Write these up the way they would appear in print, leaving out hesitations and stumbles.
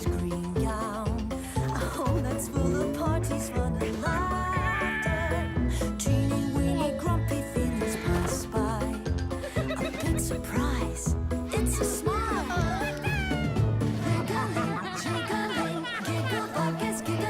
his green gown. A home that's full of parties, fun and laughter. Teeny weeny grumpy feelings pass by. A big surprise, it's a smile. Giggling, jiggling, giggle buckets giggle.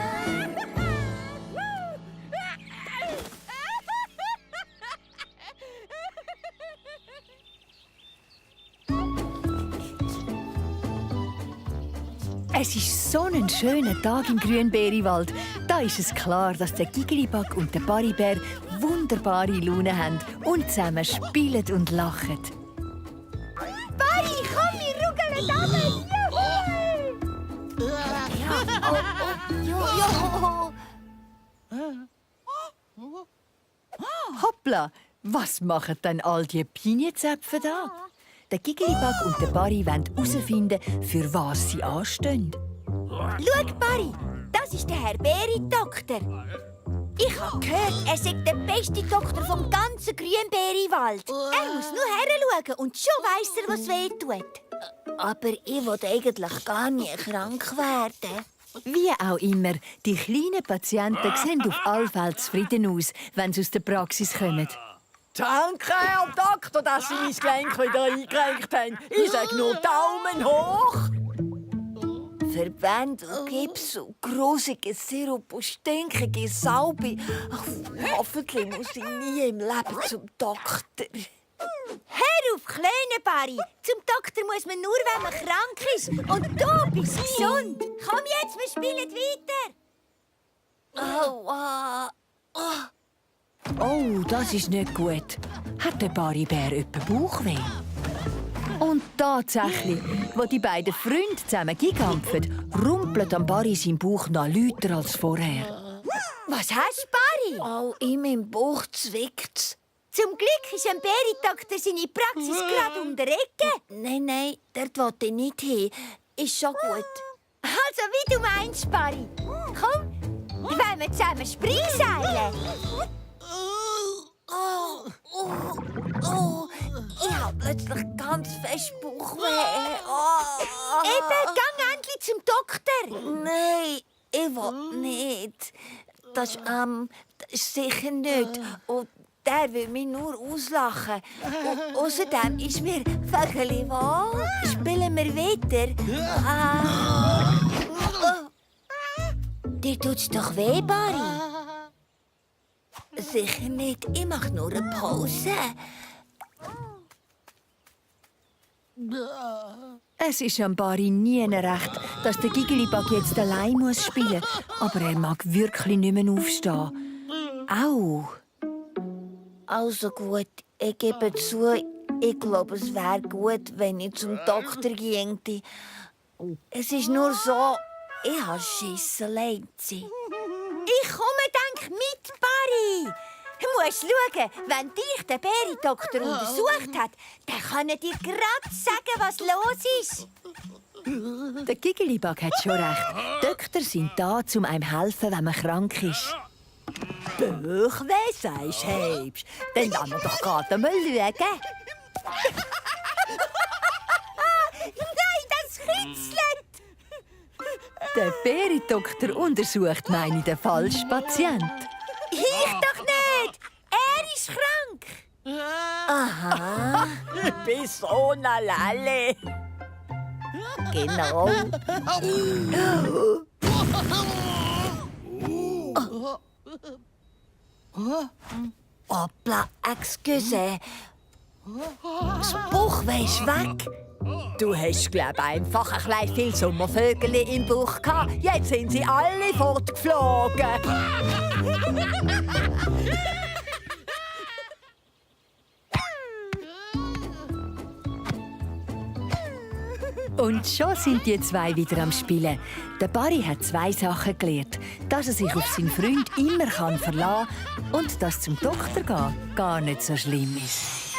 Es ist so ein schöner Tag im Grünbeeriwald. Da ist es klar, dass der Gigelibag und der Baribär wunderbare Laune haben und zusammen spielen und lachen. Bari, komm, wir rugeln zusammen! Hoppla, was machen denn all die Pinienzäpfe da? Der Gigelibag und der Bari wollen herausfinden, für was sie anstehen. Schau, Barry, das ist der Herr Beeri-Doktor. Ich habe gehört, er sei der beste Doktor vom ganzen Grünbeeriwald. Er muss nur heranschauen und schon weiss er, was weh tut. Aber ich will eigentlich gar nicht krank werden. Wie auch immer, die kleinen Patienten sehen auf alle Fälle zufrieden aus, wenn sie aus der Praxis kommen. Danke, Herr Doktor, dass Sie mein Gelenk wieder eingerenkt haben. Ich sage nur Daumen hoch. Verband und Gips und grusiger Sirup und stinkige Salbe. Hoffentlich muss ich nie im Leben zum Doktor. Hör auf, kleine Barry. Zum Doktor muss man nur, wenn man krank ist. Und du bist gesund. Komm jetzt, wir spielen weiter. Aua. Oh, das ist nicht gut. Hat der Baribär etwa Bauchweh? Und tatsächlich, wo die beiden Freunde zusammen gigampfen, rumpelt am Bari sein Bauch noch lauter als vorher. Was hast du, Barry? Oh, in meinem Bauch zwickt's. Zum Glück ist ein Beeri-Doktor seine Praxis gerade um die Ecke. Nein, dort will ich nicht hin. Ist schon gut. Also, wie du meinst, Barry. Komm, wollen wir zusammen Springseilen? Ich habe plötzlich ganz fest Bauchweh. Eben, gang endlich zum Doktor. Nein, ich will nicht. Das ist sicher nicht. Und der will mich nur auslachen. Und außerdem ist mir völlig wohl. Spielen wir weiter. Dir tut's doch weh, Barry. Sicher nicht. Ich mache nur eine Pause. Es ist am Bari nie recht, dass der Gigelibag jetzt allein muss spielen muss. Aber er mag wirklich nicht mehr aufstehen. Au! Also gut, ich gebe zu, ich glaube, es wäre gut, wenn ich zum Doktor ginge. Es ist nur so, ich habe Schiss, allein zu sein. Ich komme, denk mit, Barry. Du musst schauen, wenn dich der Beeri-Doktor untersucht hat, dann kann er dir gerade sagen, was los ist. Der Gigelibag hat schon recht. Doktor sind da, um einem zu helfen, wenn man krank ist. Bauchweh, sagst du, Hebst. Dann lassen wir doch gerade mal schauen. Nein, das kitzelt! Der Beeri-Doktor untersucht, meine ich, den falschen Patient. Ich doch nicht! Er ist krank! Aha. Ich bin so eine Lalle. Genau. Hoppla, excuse. Das Bauchweh ist weg. Du hast, glaub einfach ein klein viel Sommervögel im Bauch gehabt. Jetzt sind sie alle fortgeflogen. Und schon sind die zwei wieder am Spielen. Der Barry hat 2 Sachen gelernt. Dass er sich auf seinen Freund immer verlassen kann und dass zum Doktor gehen gar nicht so schlimm ist.